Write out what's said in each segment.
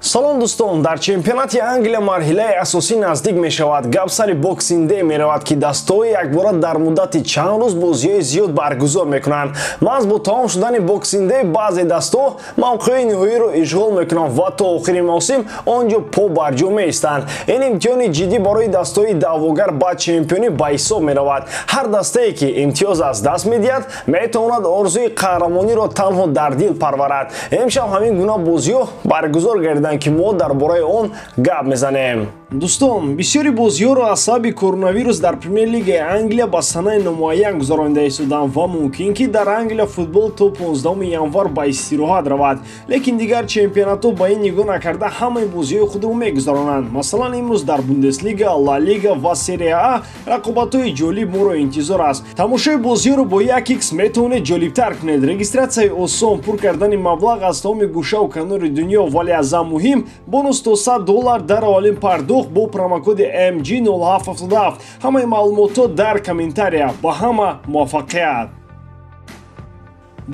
Салом дӯстон, дар чемпионати Англия марҳилаи асосӣ наздик мешавад. Гап сари Boxing Day меравад, ки дастаҳои якбора дар муддати чанд рӯз бозиҳои зиёд баргузор мекунанд. Маҳз бо тамом шудани Boxing Day баъзе дастаҳо мавқеи ниҳоиро ишғол мекунанд ва то охири мавсим он ҷо по барҷо меистанд. Ин имтиҳони ҷиддӣ барои дастаҳои даъвогар ба чемпионӣ ба ҳисоб меравад. Ҳар дастае ки имтиёз аз даст медиҳад, метавонад орзуи қаҳрамониро танҳо дар дил парварад. Имшаб ҳамин гуна бозиҳо баргузор гардиданд, ки мо дар бораи он гап мезанем. Дӯстон, бисёри бозиҳоро аз сабаби коронавирус дар Премер-лигаи Англия ба санаи номуайян гузаронида истоданд ва мумкин ки дар Англия футбол то 15 январ ба истироҳат равад. Лекин дигар чемпионатҳо ба ин нигоҳ накарда ҳамаи бозиҳои худро мегузаронанд. Масалан, имрӯз дар Бундеслига, Ла Лига ва Серия А рақобатҳои ҷолиб моро интизор аст. Тамошои бозиҳоро бо 1x метавонед ҷолибтар кунед. Регистратсияи осон, пур кардани маблағ аз тамоми гӯшаву канори дунё, вале аз ҳам муҳим бонус то $100 дар аввалин пардохт бо промокоди MG0777. Ҳамаи маълумотҳо дар комментария. Ба ҳама муваффақият!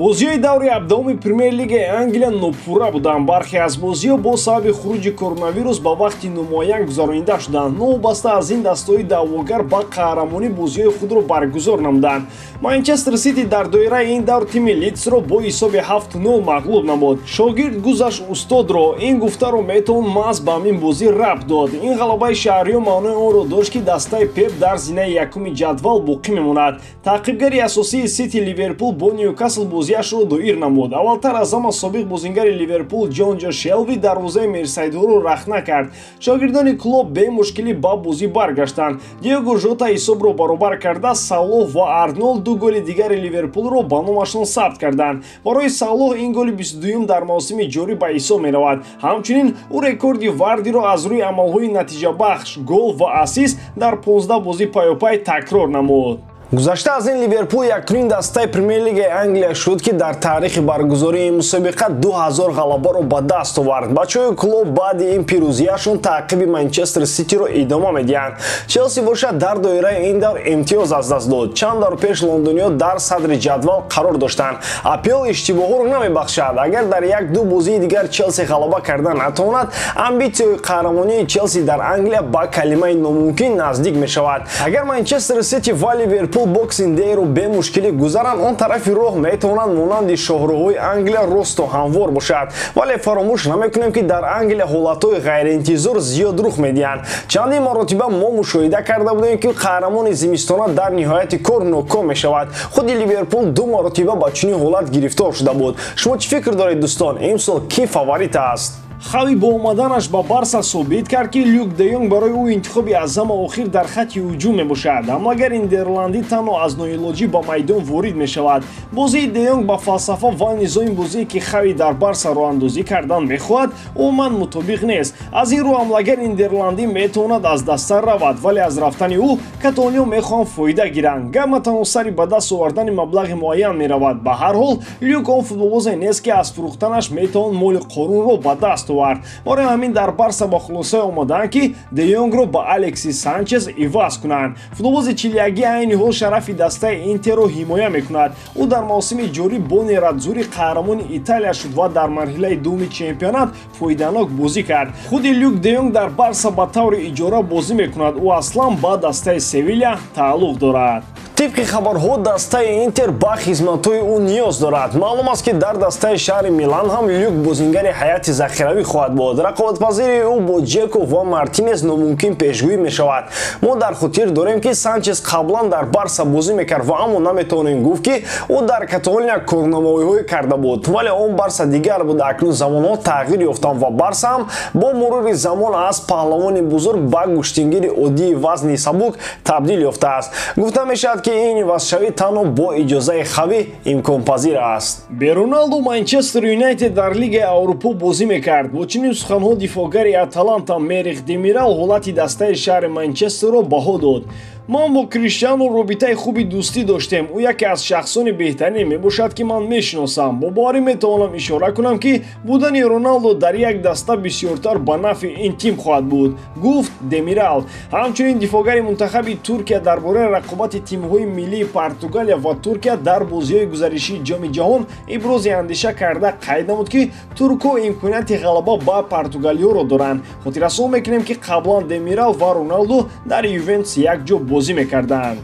Бозиҳои даври 17-уми Премер-лигаи Англия нопурра буданд. Бархе аз бозиҳо бо сабаби хуруҷи коронавирус ба вақти номуайян гузаронида шуданд. Новобаста аз ин, дастаҳои даъвогар ба қаҳрамонӣ бозиҳои худро баргузор намуданд. Манчестер Сити дар доираи ин давр тими Лидсро бо ҳисоби 7-0 мағлуб намуд. Шогирд гузашт устодро, ин гуфтаро метавон маҳз ба ҳамин бозӣ рабт дод. Ин ғалабаи шаҳриё маънои онро дошт, ки дастаи Пеп дар зинаи якуми ҷадвал боқӣ мемонад. Таъқибгари асосии Сити Ливерпул бо Ньюкасл бозиашро доир намуд. Аввалтар аз ҳама собиқ бозингари Ливерпул Ҷонҷо Шелви дарвозаи мерсайдҳоро рахна кард. Шогирдони клуб бемушкилӣ ба бозӣ баргаштанд. Диого Жота ҳисобро баробар карда, Салоҳ ва Арнолд ду голи дигари Ливерпулро ба номашон сабт карданд. Барои Салоҳ ин голи 22-юм дар мавсими ҷорӣ ба ҳисоб меравад. Ҳамчунин ӯ рекорди Вардиро аз рӯи амалҳои натиҷабахш, гол ва ассист дар 15 бозӣ пайопай такрор намуд. Гузашта аз ин, Ливерпул якумин дастаи Премер-лигаи Англия шуд, ки дар таърихи баргузории ин мусобиқа 2000 ғалабаро ба даст овард. Бачаҳои клуб баъди ин пирӯзиашон таъқиби Манчестер Ситиро идома медиҳанд. Челси бошад дар доираи ин давр имтиёз аз даст дод. Чанд давр пеш лондониҳо дар садри ҷадвал қарор доштанд. АПЛ иштибоҳҳоро намебахшад. Агар дар як-ду бозии дигар Челси ғалаба карда натавонад, амбитсияи қаҳрамонии Челси дар Англия ба калимаи номумкин наздик мешавад. Агар Манчестер Сити ва Ливерпул Boxing Day-ро бемушкилӣ гузаранд, он тарафи роҳ метавонанд монанди шоҳроҳҳои Англия росту ҳамвор бошад. Вале фаромӯш намекунем, ки дар Англия ҳолатҳои ғайриинтизор зиёд рух медиҳанд. Чандин маротиба мо мушоҳида карда будем, ки қаҳрамони зимистона дар ниҳояти кор ноком мешавад. Худи Ливерпул ду маротиба ба чунин ҳолат гирифтор шуда буд. Шумо чӣ фикр доред, дӯстон? Имсол кӣ фаворит аст? Хави бо омаданаш ба Барса собит кард, ки Люк де Йонг барои ӯ интихоби аз ҳама охир дар хатти ҳуҷум мебошад. Ҳамлагари нидерландӣ танҳо аз ноилоҷӣ ба майдон ворид мешавад. Бозии де Йонг ба фалсафа ва низоми бозие, ки Хави дар Барса роҳандозӣ кардан мехоҳад, умуман мутобиқ нест. Аз ин рӯ ҳамлагари нидерландӣ метавонад аз даста равад, вале аз рафтани ӯ каталониё мехоҳанд фоида гиранд. Гап на танҳо сари ба даст овардани маблағи муайян меравад. Ба ҳар ҳол, Люк он футболбозе нест, ки аз фурӯхтанаш метавон моли қорунро ба даст овард. Барои ҳамин дар Барса ба хулосае омаданд, ки де Йонгро ба Алексис Санчес иваз кунанд. Футболбози чилиягӣ айни ҳол шарафи дастаи Интерро ҳимоя мекунад. Ӯ дар мавсими ҷорӣ бо Нерадзури қаҳрамони Италия шуд ва дар марҳилаи дуюми чемпионат фоиданок бозӣ кард. Худи Люк де Йонг дар Барса ба таври иҷора бозӣ мекунад. Ӯ аслан ба дастаи Севиля тааллуқ дорад. Тибқи хабарҳо, дастаи Интер ба хизматҳои ӯ ниёз дорад. Маълум аст, ки дар дастаи шаҳри Милан ҳам Люк бозингари ҳайати захиравӣ хоҳад буд. Рақобатпазири ӯ бо Ҷеко ва Мартинес номумкин пешгӯӣ мешавад. Мо дар хотир дорем, ки Санчес қаблан дар Барса бозӣ мекард ва аммо наметавонем гуфт, ки ӯ дар Каталония корнамоиҳое карда буд. Вале он Барса дигар буд. Акнун замонҳо тағйир ёфтанд ва Барса ҳам бо мурури замон аз паҳлавони бузург ба гӯштингири оддии вазни сабук табдил ёфтааст. Гуфта мешавад, ки ин ивазшавӣ танҳо бо иҷозаи Хави имконпазир аст. Бе Роналду Манчестер Юнайтед дар Лигаи Аврупо бозӣ мекард. Бо чунин суханҳо дифоъгари Аталанта Мерих Демирал ҳолати дастаи шаҳри Манчестерро баҳо дод. Ман бо Криштиану робитаи хуби дӯстӣ доштем. Ӯ яке аз шахсони беҳтарин мебошад, ки ман мешиносам. Бо боварӣ метавонам ишора кунам, ки будани Роналдо дар як даста бисёртар ба нафъи ин тим хоҳад буд, гуфт Демирал. Ҳамчунин дифоъгари мунтахаби Туркия дар бораи рақобати тимҳои миллии Португалия ва Туркия дар бозиҳои гузаришии Ҷоми ҷаҳон ибрози андеша карда қайд намуд, ки туркҳо имконияти ғалаба ба португалиёро доранд. Хотиррасон мекунем, ки қаблан Демирал ва Роналдо дар Ювентус якҷо бозӣ мекарданд.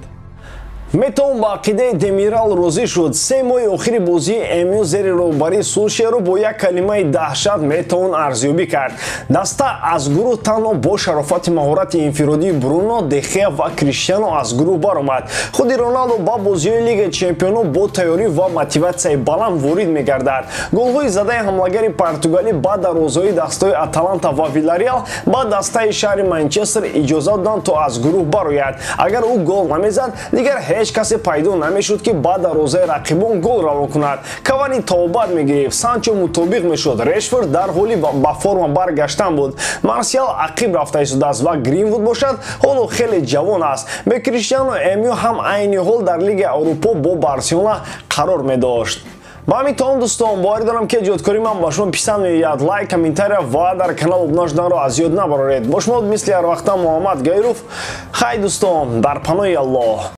Метавон ба ақидаи Демирал розӣ шуд. 3 моҳи охири бозии МЮ зери роҳбарии Сулшерро бо як калимаи даҳшат метавон арзёбӣ кард. Даста аз гурӯҳ танҳо бо шарофати маҳорати инфиродии Бруно, Дехеа ва Криштиано аз гурӯҳ баромад. Худи Роналдо ба бозиҳои Лигаи чемпионон бо тайёрӣ ва мотиватсияи баланд ворид мегардад. Голҳои задаи ҳамлагари португалӣ ба дарвозаҳои дастаҳои Аталанта ва Вилареал ба дастаи шаҳри Манчестер иҷозат доданд, то аз гурӯҳ барояд. Агар ӯ гол намезад, дигар ҳеҷ касе пайдо намешуд, ки ба дарвозаи рақибон гол равон кунад. Кавани тавобат мегирифт, Санчо мутобиқ мешуд, Решфорд дар ҳоли ба форма баргаштан буд, Марсиал ақиб рафта истодааст ва Гринвуд бошад ҳоло хеле ҷавон аст. Бе Криштиану МЮ ҳам айни ҳол дар Лигаи Аврупо бо Барселона қарор медошт. Ба ҳамин тамом, дӯстон, боварӣ дорам, ки эҷодкории ман ба шумо писанд меояд. Лайк, комментария ва дар канал обуна шуданро аз ёд набароред. Бо шумо мисли ҳар вақта Муҳаммад Гаиров. Хай, дӯстон, дар паноҳи Аллоҳ.